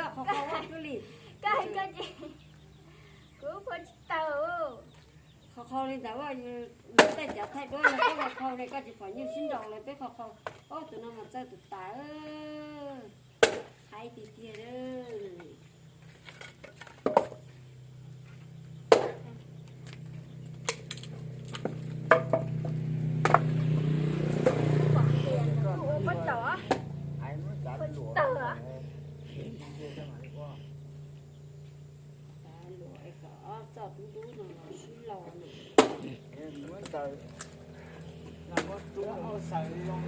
Qhau qhau li, koj, koj, kuv pom tsis tau. Qhau qhau li ntawd, yus tej cov thaij duab no koj qhau qhau li koj tsis pom nyuj sib nraus lawm peb qhau qhau. Ob tus no mas txawj tus tas, haib tiag tiag.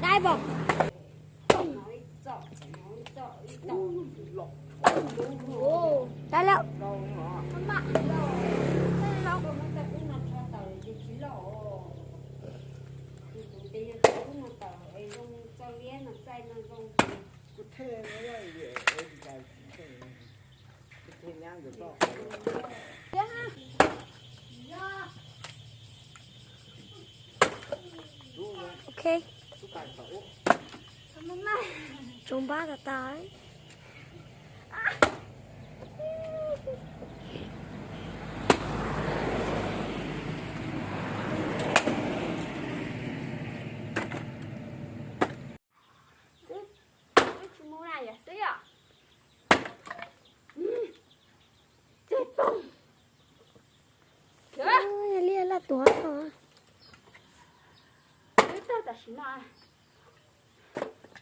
Dai bom. Dai lawm. Ok. Tsoov npab tas tas. Xwb, wb tsis mus na yom, xwb yom. Tseg poob. Yog li laj tuag. Wb tag tam sim no.